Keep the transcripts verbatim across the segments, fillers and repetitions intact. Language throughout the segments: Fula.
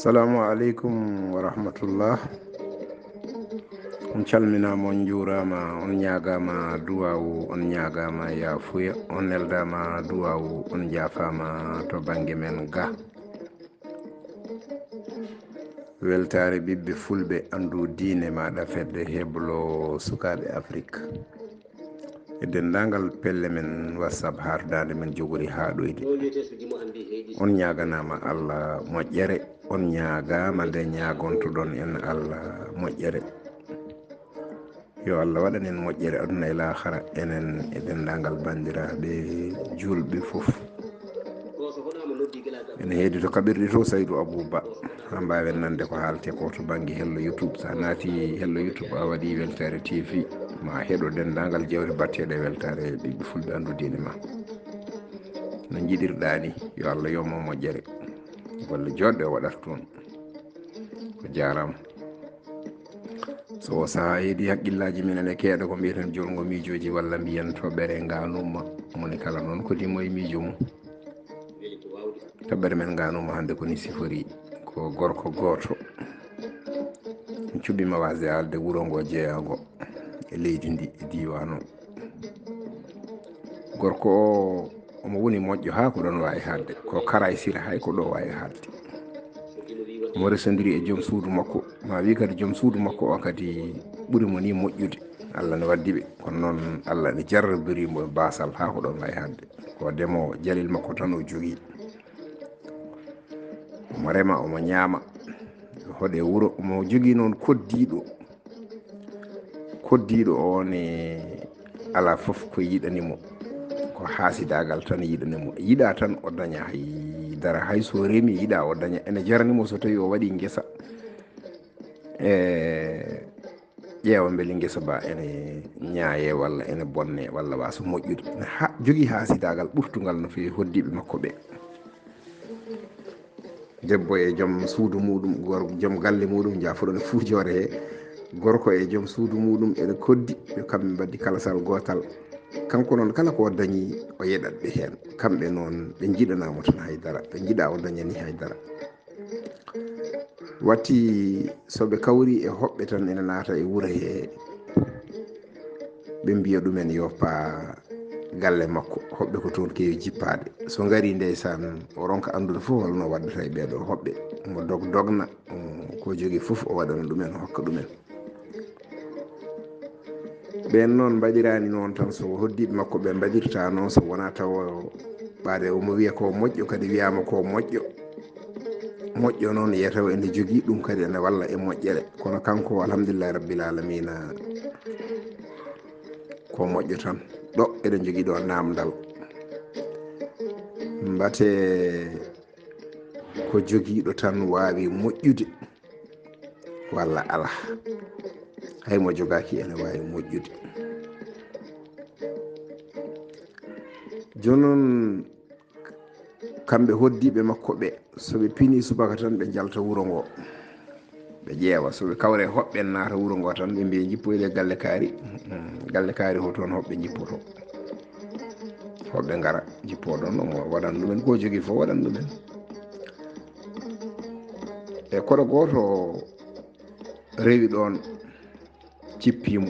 Assalamu aleykum wa rahmatullah. On calminaama, on njuuraama, on ñaagaama duwaawu, on ñaagaama yaafuya, on neldaama duwaawu, on njaafaama to bannge men ga. Weltaare ɓiɓɓe fulɓe, anndu diine maaɗa, fedde heblo sukaaɓe Afrik. E denndaangal pelle men WhatsApp, hardaande men jogori haa ɗoyde. On ñaaganaama Allah moƴƴere, on ñaagaama nde ñaagontoɗon en Allah moƴƴere. Yo Allah waɗan en moƴƴere aduna e laahara, enen e denndaangal banndiraaɓe juulɓe fof. Ene heedi to kaɓirɗe to, Saydu Abuu Ba, haa mbaawen nande ko haalte ko to bannge Hello YouTube. So a naati Hello YouTube, a waɗi Weltaare T V, ma heɗo denndaangal jeewte batteeɗe e weltaare ɓiɓɓe fulɓe, anndu diine ma no njiɗirɗaa ni. Yo Allah yoɓ mo moƴƴere. Golle jooɗɗe o waɗata toon. O jaaraama. So o sahaa heedi, haqqillaaji men ene keeɗa ko mbiyeten jolngo miijooji, walla mbiyen toɓɓere ngaanuma. Moni kala noon ko dimo e miijo mum. Toɓɓere men ngaanuma hannde ko ni sifori. Ko gorko gooto cuɓiima waasde haalde wuro ngo jeyaango e leydi ndi, e diiwaan o. Gorko o, omo woni moƴƴo haa ko ɗoon waawi haalde. Ko Karaay Sira, hay ko ɗo waawi haalde. Omo resondiri e joom suudu makko. Ma wi kadi joom suudu makko o kadi ɓuri mo ni moƴƴude. Allah ne waddi ɓe. Kono noon Allah ne jarrabiri mo e baasal haa ko ɗoon waawi haalde. Ko demoowo, jalel makko tan o jogii. Omo rema, omo ñaama. Hoɗe wuro, omo jogii noon koddiiɗo. Koddiiɗo o ne alaa fof ko yiɗani mo. Ko haasidaagal tan yiɗani mo. Yiɗa tan o daña hay dara. Hay so remi, yiɗa o daña. Ene jarani mo so tawi o waɗi ngesa. E ƴeewa mbele ngesa ba ene ñaaye walla ene bonne walla waasa moƴƴude. Ha, jogii haasidaagal ɓurtungal no feewi hoddiiɓe makko ɓe. Debbo e joom suudu muuɗum, gor-, joom galle muuɗum, jaafuɗo no fuujoore he. Gorko e joom suudu muuɗum ene koddi, ɓe kamɓe mbaddi kalasal gootal. Kanko noon, kala ko o dañi, o yeɗat ɓe heen. Kamɓe noon, ɓe njiɗanaa mo tan hay dara. Ɓe njiɗa o dañani hay dara. Watti so ɓe kawri e hoɓɓe tan ene naata e wuro he, ɓe mbiya ɗumen yo paa galle makko, hoɓɓe ko toon keewi jippaade. So ngari ndeysaan, o ronka anndude fof holno waɗdata e ɓee ɗoo hoɓɓe. Mo dog dogna, mm, ko jogii fof o waɗana ɗumen, o hokka ɗumen. Ɓeen noon mbaɗiraani noon tan so hoddiiɓe makko ɓe mbaɗirta noon, so wonaa tawa ɓaade omo wiya ko moƴƴo, kadi wiyaama ko moƴƴo. Moƴƴo noon yiyata o ene jogii ɗum, kadi ene walla e moƴƴere. Kono kanko, alhamdulillahi rabbil aalamiina, ko moƴƴo tan. Ɗo eɗen jogii ɗo naamndal. Mbate ko jogiiɗo tan waawi moƴƴude walla alaa. Hay mo jogaaki ene waawi moƴƴude. Jooni noon, kamɓe hoddiiɓe makko ɓe, so ɓe pinii subaka tan, ɓe njalta wuro ngo. Ɓe ƴeewa, so ɓe kawre hoɓɓe naata wuro ngo tan, ɓe mbiya, "Njippoyɗe galle kaari." Mm, galle kaari ho toon hoɓɓe njippoto. Hoɓɓe ngara, njippo ɗoon, omo waɗan ɗumen, ko jogii fof waɗan ɗumen. E koɗo gooto rewi ɗoon, jippiimo.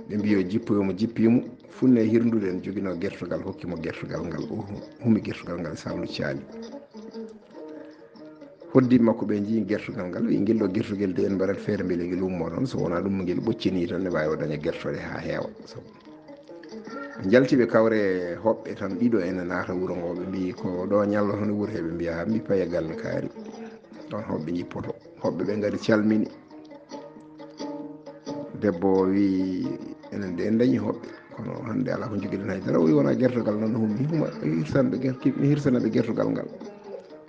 Ɓe mbiyo jippoyimo, jippiimo. Funne hirndude en joginoo gertogal, hokkimo gertogal ngal. O humi gertogal ngal, sawlu caali. Hoddiiɓe makko ɓe njii gertogal ngal, wi, "Ngel ɗo gertogel de, en mbaɗat feere mbele ngel ummo ɗoon, so wonaa ɗum ngel ɓoccini tan, ne waawi o daña gertoɗe haa heewa." So ɓe njalti ɓe kawre hoɓɓe tan, ɗiɗo ene naata wuro ngo, ɓe mbii, "Ko ɗo ñalloto ne wuro he?" Ɓe mbiya, "Haa mbi paya galle kaari." Ɗoon hoɓɓe njippoto. Hoɓɓe ɓe ngari calmini. Debbo o wi, "Enen de en dañi hoɓɓe, kono hannde alaa ko njogiɗen hay dara." O wi, "Wonaa gertogal noon no humi, huma, hirsan ɓe ger-, mi hirsana ɓe gertogal ngal."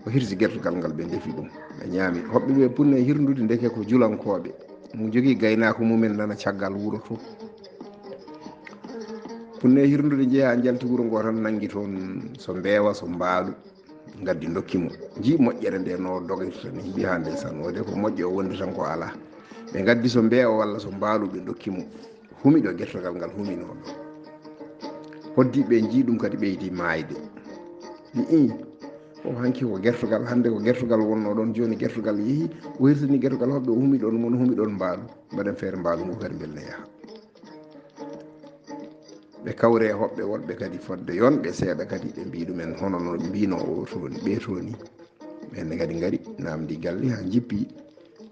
O hirsi gertogal ngal, ɓe ndefi ɗum, ɓe ñaami. Hoɓɓe ɓe punne hirndude, ndeke ko julankooɓe. Mo jogii gaynaako mumen nana caggal wuro to. Punne hirndude, njeyaa njalti wuro ngo tan, nanngi toon so mbeewa, so mbaalu. Ngaddi ndokki mo. Njii moƴƴere nde no dogirta ni. Mbii, "Haa ndeysaan, o de ko moƴƴo o wondi tan ko alaa." Ɓe ngaddi so mbeewa walla so mbaalu, ɓe ndokki mo. Humi ɗo gertogal ngal huminoo ɗo. Hoddiiɓe njii ɗum kadi ɓeydi maayde. Mbii, "Ii, O hanki ko gertogal, hannde ko gertogal wonno ɗon, jooni gertogal yehi, o hirtini gertogal hoɓɓe, o humi ɗon, mon humi ɗon mbaalu. Mbaɗen feere mbaalu ngu kadi mbele ne yaha. Ɓe kawre hoɓɓe woɗɓe kadi fodde yonɓe seeɗa kadi, ɓe mbi ɗumen hono no mbino o tooni, ɓe tooni. Ɓen ne kadi ngari, namdi galle haa jippi,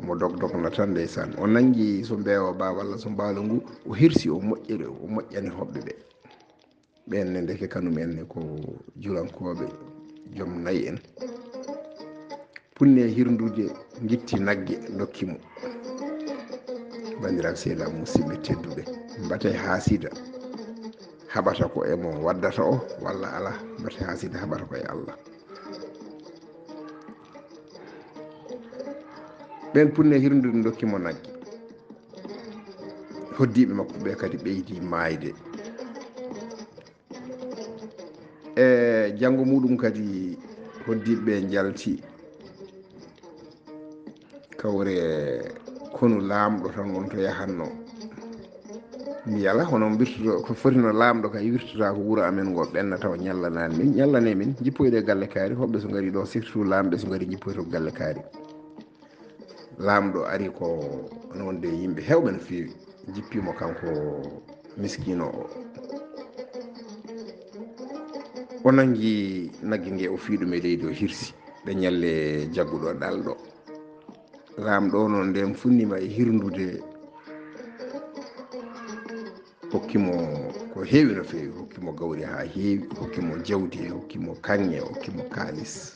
omo dog dogna tan ndeysaan. O nangi so mbeewa ba walla so mbaalu ngu, o hirsi, o moƴƴiri, o moƴƴani hoɓɓe ɓe. Ɓen ne ndeke kanum en ne ko julankooɓe, joom nayi en. Punne hirndude, ngitti nagge, ndokki mo. Banndiraaɓe sehilaaɓe musidɓe tedduɓe, mbate haasida haɓata ko e mo waddata o, walla alaa, mbate haasida haɓata ko e Allah. Ɓen punne hirndude, ndokki mo nagge. Hoddiiɓe makko ɓe kadi ɓeydi maayde. E janngo muɗum kadi, hoddiiɓe ɓe njalti kawre konu laamɗo tan won to yahanno. Mi yala hono mbirtoto, ko foti no laamɗo kay wirtata ko wuro amen ngo ɓenna tawa ñallanani min, ñallane min, jippoyde galle kaari, hoɓɓe so ngari ɗo, surtout laamɓe so ngari jippoyto galle kaari. Laamɗo ari ko noon de yimɓe heewɓe no feewi, jippimo kanko miskiino o. O nangi nagge nge, o fii ɗum e leydi, o hirsi. Ɓe ñalle jagguɗo ɗalɗo. Laamɗo noon nden funnima e hirndude, hokkimo ko heewi no feewi, hokkimo gawri haa heewi, hokkimo jawdi, hokkimo kaŋŋe, hokkimo kaalis.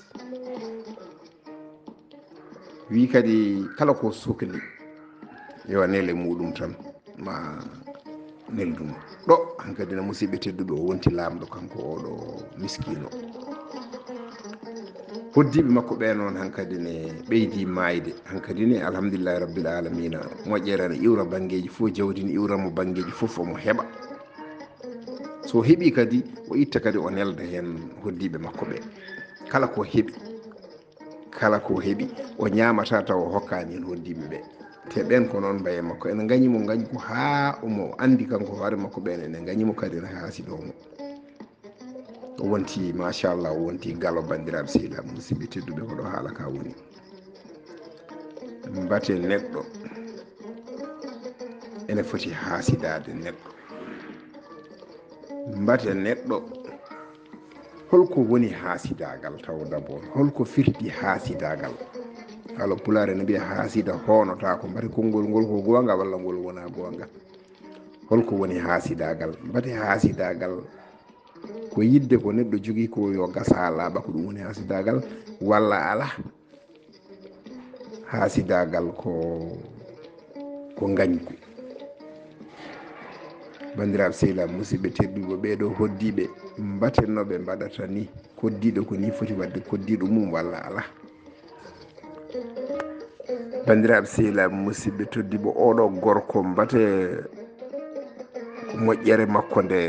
Wi kadi kala ko sukli yo nele muɗum tan, ma neldumo. Ɗo hankadi no musidɓe tedduɓe, o wonti laamɗo kanko oɗo miskiino. Hoddiiɓe makko ɓe noon hankadi ne ɓeydi maayde. Hankadi ne alhamdulillahi rabbil alamina, moƴƴere ne iwra banngeeji fof, jawdi ne iwra mo banngeeji fof, omo heɓa. So heɓi kadi, o itta kadi, o nelda heen hoddiiɓe makko ɓe. Kala ko heɓi, kala ko heɓi, o ñaamata tawa o hokkaani heen hoddiiɓe ɓe. Te ɓeen ko noon mbaye makko. Ene ngañi mo ngañgu haa omo anndi kanko hoore makko ɓeen ene ngañi mo kadi, ene haasidoo mo. O wonti, machallah, o wonti galo, banndiraaɓe sehilaaɓe musidɓe tedduɓe, ko ɗo haala ka woni. Mbate neɗɗo ene foti haasidaade neɗɗo. Mbate neɗɗo, holko woni haasidaagal taw d'abord? Holko firti haasidaagal? Haala Pulaar ene mbiya haasida hoonotaako. Mbate konngol ngol ko goonga walla ngol wonaa goonga? Holko woni haasidaagal? Mbate haasidaagal ko yidde ko neɗɗo jogii ko yo gas haa laaɓa, ko ɗum woni haasidaagal, walla alaa? Haasidaagal ko, ko ngañgu. Banndiraaɓe sehilaaɓe musidɓe tedduɓe, ɓeeɗo hoddiiɓe, mbate no ɓe mbaɗata ni, koddiiɗo ko ni foti waɗde koddiiɗo mum walla alaa? Banndiraaɓe sehilaaɓe musidɓe tedduɓe, oɗo gorko mbate ko moƴƴere makko nde,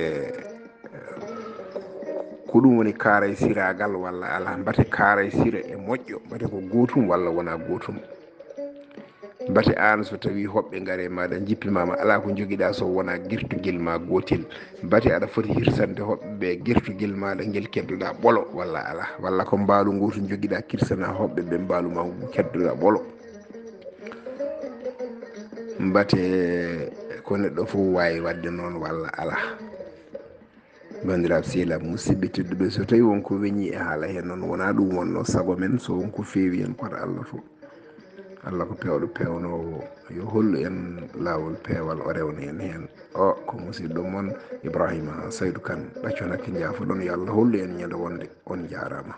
ko ɗum woni kaaray siraagal walla alaa? Mbate kaaray sira e moƴƴo, mbate ko gootum walla wonaa gootum? Mbate aan so tawii hoɓɓe ngari e maaɗa, njippimaama, alaa ko njogiɗaa so wonaa gertugel ma gootel. Mbate aɗa foti hirsande hoɓɓe ɓe gertugel maaɗa ngel keddoɗaa ɓolo walla alaa? Walla ko mbaalu ngootu njogiɗaa, kirsana hoɓɓe ɓe mbaalu ma ngu keddoɗaa ɓolo? Mbate ko neɗɗo fof waawi waɗde noon walla alaa? Banndiraaɓe sehilaaɓe musidɓe tedduɓe, so tawii won ko weñii e haala hee noon, wonaa ɗum wonnoo sago men, so won ko feewi heen, koto Allah to. Allah ko peewɗo peewnoowo, yo hollu en laawol peewal, o rewna en heen. O ko musidɗo mon Ibrahima Saydu Kan, ɗaccon hakke, njaafoɗon, yo Allah hollu en ñande wonde. On njaaraama.